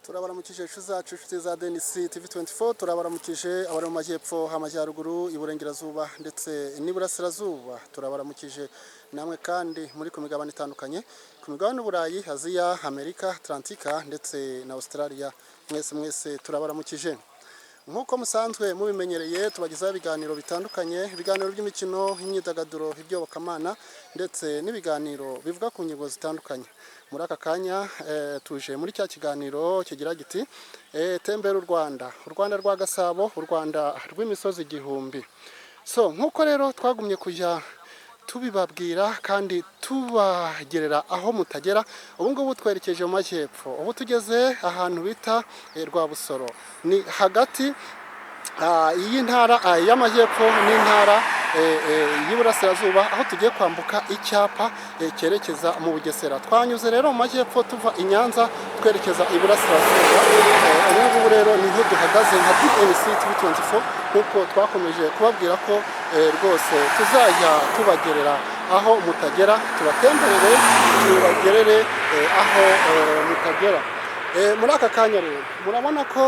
Turabaramukije inshuti zacu, inshuti za DNC TV 24. Turabaramukije abari mu majyepfo, amajyaruguru, iburengerazuba ndetse n'iburasirazuba. Turabaramukije namwe kandi muri ku migabane itandukanye, ku migabane y'Uburayi, Aziya, Amerika, Atlantika ndetse na Australia. Mwese mwese turabaramukije. Nk'uko musanzwe mubimenyereye, tubagezaho ibiganiro bitandukanye, ibiganiro by'imikino, imyidagaduro, iby'iyobokamana ndetse n'ibiganiro bivuga ku ngingo zitandukanye. Muri aka kanya tuje muri cya kiganiro kigira giti "Tembera u Rwanda, u Rwanda rwa Gasabo, u Rwanda rw'imisozi igihumbi". So nk'uko rero twagumye kujya tubibabwira kandi tubagerera aho mutagera, ubu ngubu twerekeje mu majyepfo. Ubu tugeze ahantu bita Rwabusoro, ni hagati y'intara y'amajyepfo n'intara y'iburasirazuba, aho tugiye kwambuka icyapa cyerekeza mu Bugesera. Twanyuze rero mu majyepfo tuva i Nyanza twerekeza iburasirazuba. Ubu ngubu rero niho duhagaze nka DNC TV 24, nk'uko twakomeje kubabwira ko rwose tuzajya tubagerera aho mutagera, tubatemberere, tubagerere aho mutagera. Muri aka kanya rero murabona ko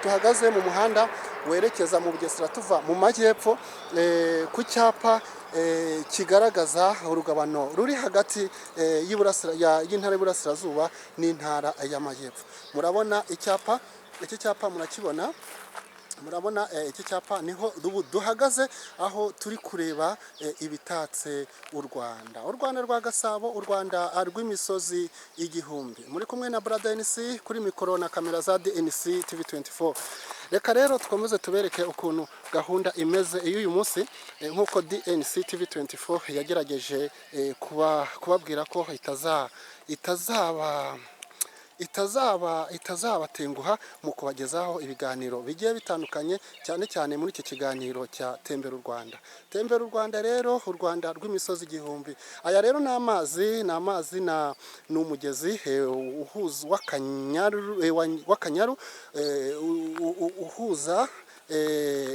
duhagaze mu muhanda werekeza mu Bugesera tuva mu majyepfo, ku cyapa kigaragaza urugabano ruri hagati y'intara y'Iburasirazuba n'intara y'Amajyepfo. Murabona icyapa, iki cyapa murakibona. Murabona iki cyapa, niho ubu duhagaze, aho turi kureba ibitatse u Rwanda, u Rwanda rwa Gasabo, u Rwanda rw'imisozi igihumbi. Muri kumwe na Brother NC kuri mikoro na kamera za DNC TV 24. Reka rero dukomeze tubereke ukuntu gahunda imeze y'uyu munsi, nk'uko DNC TV 24 yagerageje kubabwira ko itazabatenguha mu kubagezaho ibiganiro bigiye bitandukanye, cyane cyane muri iki kiganiro cya Tembera u Rwanda. Tembera u Rwanda rero, u Rwanda rw'imisozi igihumbi. Aya rero ni amazi, ni amazi na ni umugezi uhuza w'Akanyaru, w'Akanyaru, uhuza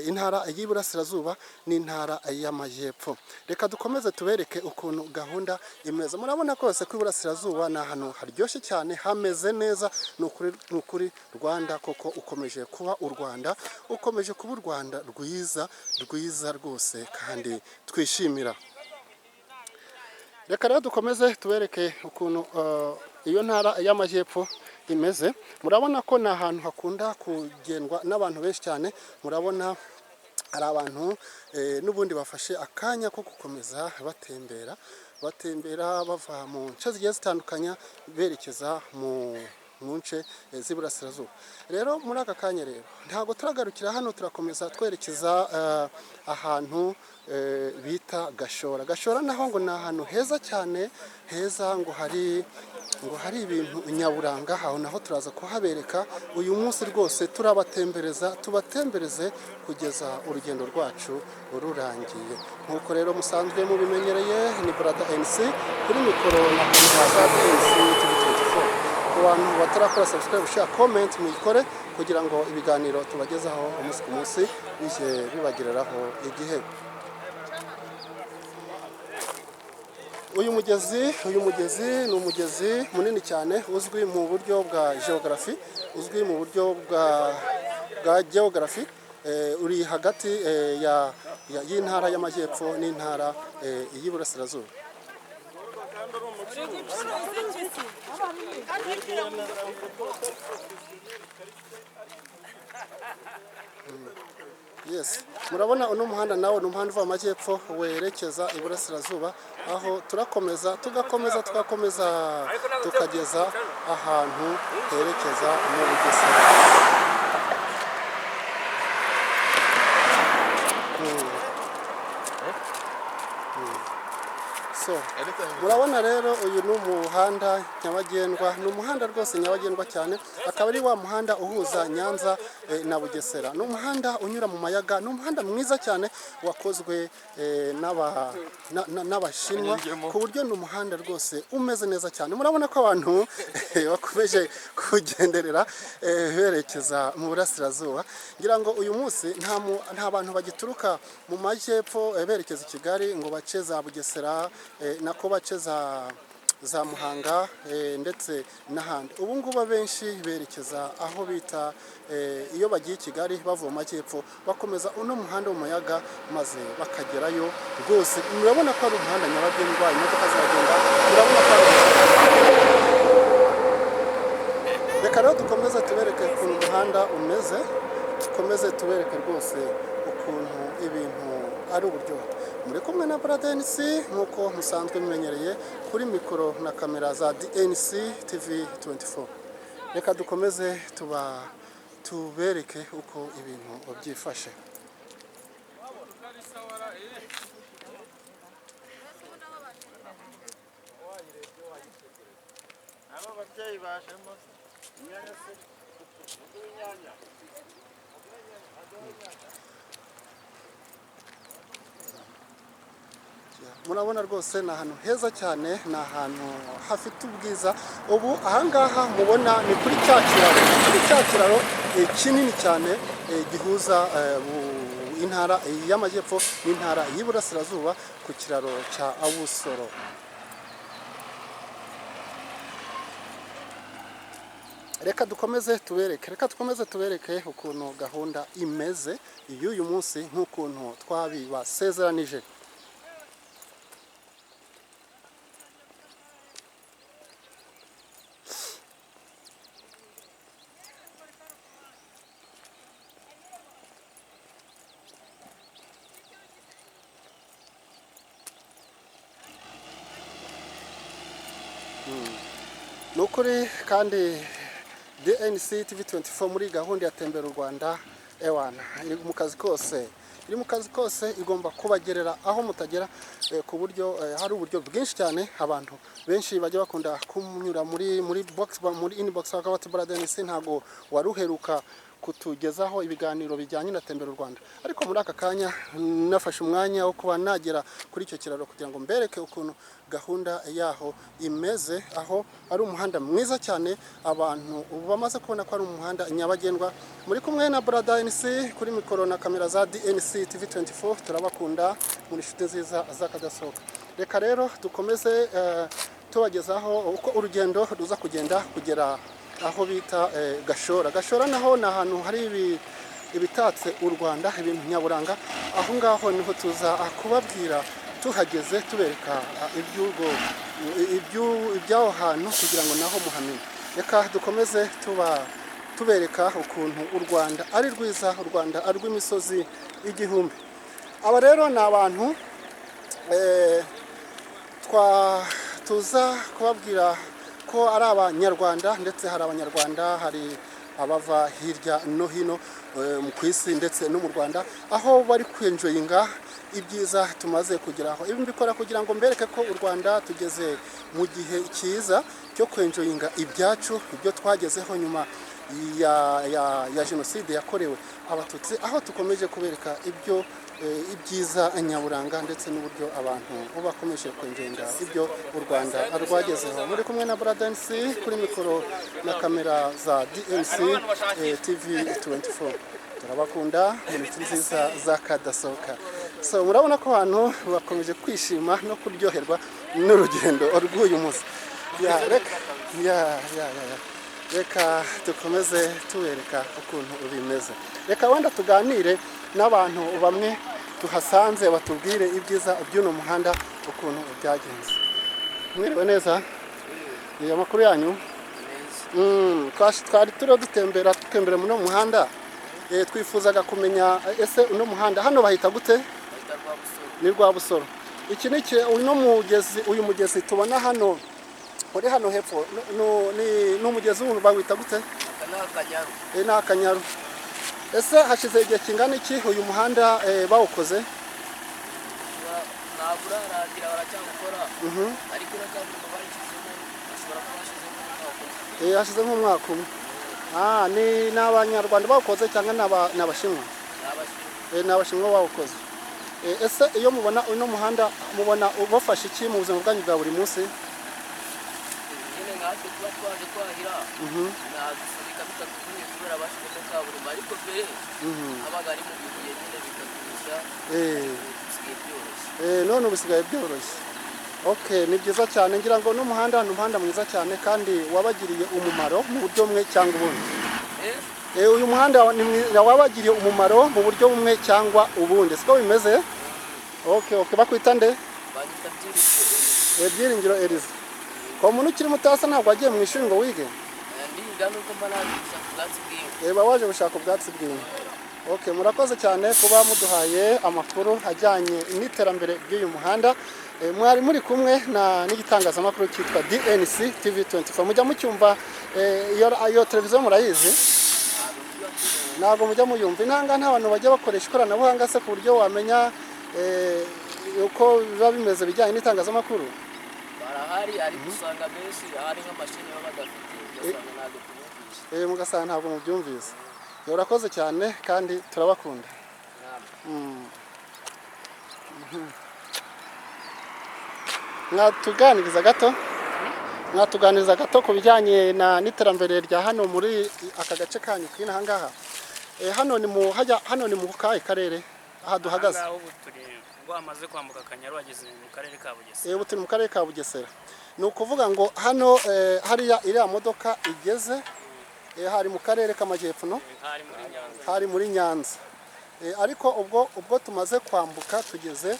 intara y'Iburasirazuba n'intara y'Amajyepfo. Reka dukomeze tubereke ukuntu gahunda imeze. Murabona kose ko Iburasirazuba ni ahantu haryoshye cyane, hameze neza. Ni ukuri, ni ukuri, Rwanda koko ukomeje kuba u Rwanda, ukomeje kuba u Rwanda rwiza, rwiza rwose kandi twishimira. Reka rero dukomeze tubereke ukuntu iyo ntara y'Amajyepfo imeze. Murabona ko ni ahantu hakunda kugendwa n'abantu benshi cyane. Murabona hari abantu n'ubundi bafashe akanya ko gukomeza batembera, batembera bava mu nce zigiye zitandukanye berekeza mu nce z'iburasirazuba. Rero muri aka kanya rero ntabwo turagarukira hano, turakomeza twerekeza ahantu bita Gashora. Gashora naho ngo ni ahantu heza cyane, heza, ngo hari ibintu nyaburanga. Aho naho turaza kuhabereka uyu munsi rwose. Turabatembereza, tubatembereze kugeza urugendo rwacu rurangiye. Nk'uko rero musanzwe mubimenyereye, ni Brother NC kuri mikoro na kamera za DNC TV 24. Ku bantu batarakora subscribe, share, comment, muyikore kugira ngo ibiganiro tubagezaho umunsi ku munsi bijye bibagereraho igihe. Uyu mugezi ni umugezi munini cyane uzwi mu buryo bwa geography, uzwi mu buryo bwa geography. Uri hagati y'intara y'Amajyepfo n'intara y'Iburasirazuba. Uri gucuruza iki se? Yes, murabona uno muhanda nawo ni umuhanda uva mu majyepfo werekeza iburasirazuba, aho turakomeza, tugakomeza, tugakomeza tukageza ahantu herekeza mu Bugesera. So murabona rero uyu ni umuhanda nyabagendwa, ni umuhanda rwose nyabagendwa cyane, akaba ari wa muhanda uhuza Nyanza na Bugesera. Ni umuhanda unyura mu mayaga, ni umuhanda mwiza cyane wakozwe n'Abashinwa, ku buryo ni umuhanda rwose umeze neza cyane. Murabona ko abantu bakomeje kugenderera berekeza mu burasirazuba. Ngira ngo uyu munsi nta bantu bagituruka mu majyepfo berekeza i Kigali ngo bace za Bugesera, nako bace za za Muhanga ndetse n'ahandi. Ubu ngubu abenshi berekeza aho bita iyo bagiye i Kigali bavuye mu majyepfo, bakomeza uno muhanda w'umuyaga maze bakagerayo rwose. Murabona ko ari umuhanda nyabagendwa, imodoka ziragenda, murabona ko ari. Reka rero dukomeze tubereke ukuntu umuhanda umeze, dukomeze tubereke rwose ukuntu ibintu ari uburyohe. Muri kumwe na Bradenc nk'uko musanzwe mumenyereye kuri mikoro na kamera za DNC TV 24. Reka dukomeze tubereke uko ibintu byifashe. Murabona rwose ni ahantu heza cyane, ni ahantu hafite ubwiza. Ubu ahangaha mubona ni kuri cya kiraro, kuri cya kiraro kinini cyane gihuza intara y'Amajyepfo n'intara y'Iburasirazuba, ku kiraro cya Abusoro. Reka dukomeze tubereke, reka dukomeze tubereke ukuntu gahunda imeze y'uyu munsi nk'ukuntu twabibasezeranije. Ni ukuri kandi DNC TV 24 muri gahunda ya Tembera u Rwanda, ewana iri mu kazi kose, iri mu kazi kose, igomba kubagerera aho mutagera, ku buryo hari uburyo bwinshi cyane abantu benshi bajya bakunda kunyura muri box, muri inbox bakaba bati Bradenc ntago waruheruka kutugezaho ibiganiro bijyanye na Tembera u Rwanda. Ariko muri aka kanya nafashe umwanya wo kuba nagera kuri icyo kiraro kugira ngo mbereke ukuntu gahunda yaho imeze, aho ari umuhanda mwiza cyane abantu bamaze kubona ko ari umuhanda nyabagendwa. Muri kumwe na Bradenc kuri mikoro na kamera za DNC TV 24, turabakunda muri inshuti nziza z'akadasohoka. Reka rero dukomeze tubagezaho uko urugendo ruza kugenda kugera aho bita Gashora. Gashora naho ni ahantu hari ibitatse u Rwanda, ibintu nyaburanga. Aho ngaho niho tuza kubabwira tuhageze, tubereka iby'aho hantu kugira ngo naho muhamenye. Reka dukomeze tubereka ukuntu u Rwanda ari rwiza, u Rwanda ari rw'imisozi igihumbi. Aba rero ni abantu tuza kubabwira ko ari abanyarwanda, ndetse hari abanyarwanda, hari abava hirya no hino ku isi ndetse no mu Rwanda, aho bari kwenjoyinga ibyiza tumaze kugeraho. Ibi mbikora kugira ngo mbereke ko u Rwanda tugeze mu gihe cyiza cyo kwenjoyinga ibyacu, ibyo twagezeho nyuma ya jenoside yakorewe Abatutsi, aho tukomeje kubereka ibyo ibyiza nyaburanga ndetse n'uburyo abantu bakomeje kwenjenga ibyo u Rwanda rwagezeho. Muri kumwe na Bradenc kuri mikoro na kamera za DNC TV 24. Turabakunda mu nshuti nziza z'akadasohoka. So murabona ko abantu bakomeje kwishima no kuryoherwa n'urugendo rw'uyu munsi. Reka dukomeze tubereka ukuntu bimeze. Reka wenda tuganire n'abantu bamwe tuhasanze batubwire ibyiza by'uno muhanda ukuntu byagenze. Mwiriwe neza? Iyo makuru yanyu? Twari turiho dutembera muri uno muhanda, twifuzaga kumenya ese uno muhanda hano bahita gute? Ni Rwabusoro. Iki ni uno mugezi, uyu mugezi tubona hano uri hano hepfo ni umugezi bawita gute? Ni Akanyaru. Ese hashize igihe kingana iki uyu muhanda bawukoze? Ntabwo urarangira, baracyawukora, ariko na kaburimbo bayishyizemo, bashobora kuba bashyizemo umwaka umwe. Hashize nk'umwaka umwe. Ni n'Abanyarwanda bawukoze cyangwa ni Abashinwa? Ni Abashinwa bawukoze. Ese iyo mubona uno muhanda mubona ubafasha iki mu buzima bwanyu bwa buri munsi? Nyine nkatwe tuba twaje twahira ntabwo bitatuvuye kubera bashyizemo kaburimbo, ariko mbere habaga ari mu bibuye nyine bikaturushya, bisigaye byoroshye. None ubu bisigaye byoroshye. Okay, ni byiza cyane. Ngira ngo n'umuhanda ni umuhanda mwiza cyane kandi wabagiriye umumaro mu buryo bumwe cyangwa ubundi. Uyu muhanda wabagiriye umumaro mu buryo bumwe cyangwa ubundi, siko bimeze? Okay, okay. Bakwita nde? Banyita Byiringiro. Byiringiro Elize. Ko umuntu ukiri mutasa ntabwo wagiye mu ishuri ngo wige? Ndiga nuko mba naje gushaka ubwatsi bw'inka. Ba waje gushaka ubwatsi bw'inka. Okay, murakoze cyane kuba muduhaye amakuru ajyanye n'iterambere ry'uyu muhanda. Mwari muri kumwe na n'igitangazamakuru cyitwa DNC TV24. Mujya mucyumva iyo televiziyo murayizi? Ntabwo mujya muyumva. Inanga nta bantu bajya bakoresha ikoranabuhanga se ku buryo wamenya uko biba bimeze bijyanye n'itangazamakuru? Barahari, ariko usanga benshi hari nk'amashini baba badafite, ugasanga ntabwo tubumvise. Mugasanga ntabwo mubyumvise. Urakoze cyane kandi turabakunda. Mwatuganiriza gato ku bijyanye n'iterambere rya hano muri aka gace kanyu k'inaha ngaha. Hano ni mu hano ni mu kahe karere aha duhagaze? Ubwo amaze kwambuka Akanyaru ageze mu karere ka Bugesera. Ubu turi mu karere ka Bugesera. Ni ukuvuga ngo hano hariya iriya modoka igeze hari mu karere k'Amajyepfo, no? Hari muri Nyanza. Ariko ubwo tumaze kwambuka tugeze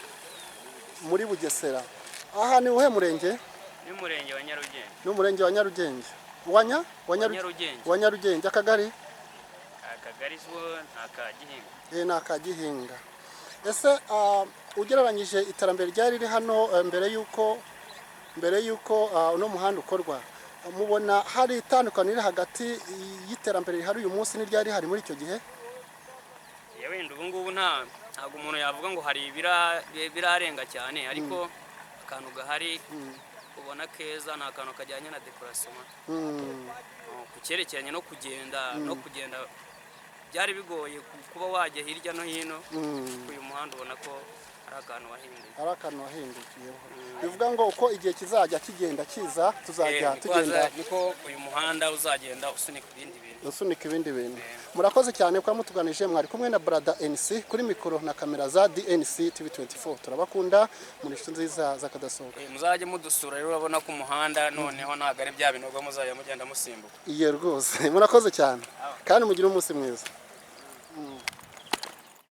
muri Bugesera. Aha ni uhe murenge? Ni umurenge wa Nyarugenge. Ni umurenge wa Nyarugenge. Wa Nyarugenge. Wa Nyarugenge. Akagari? Akagari ni aka Gihinga. Ni aka Gihinga. Ese ugereranyije iterambere ryari riri hano mbere yuko uno muhanda ukorwa, mubona hari itandukaniro riri hagati y'iterambere rihari uyu munsi n'iryari rihari muri icyo gihe? Wenda ubu ngubu ntabwo umuntu yavuga ngo hari birarenga cyane, ariko akantu gahari ubona keza ni akantu kajyanye na dekorasiyo. Ku cyerekeranye no kugenda byari bigoye kuba wajya hirya no hino. Uyu muhanda ubona ko ari akantu wahinduye. Ari akantu wahindukiyeho. Bivuga ngo uko igihe kizajya kigenda kiza tuzajya tugenda, niko uyu muhanda uzagenda usunika ibindi bintu. Usunika ibindi bintu. Murakoze cyane kuba mutuganije. Mwari kumwe na Brada NC kuri mikoro na kamera za DNC TV24. Turabakunda muri inshuti nziza zakadasohoka. Muzajye mudusura rero, urabona ko umuhanda noneho ntabwo ari bya binogo muzajya mugenda musimbuka. Iye rwose. Murakoze cyane kandi mugire umunsi mwiza.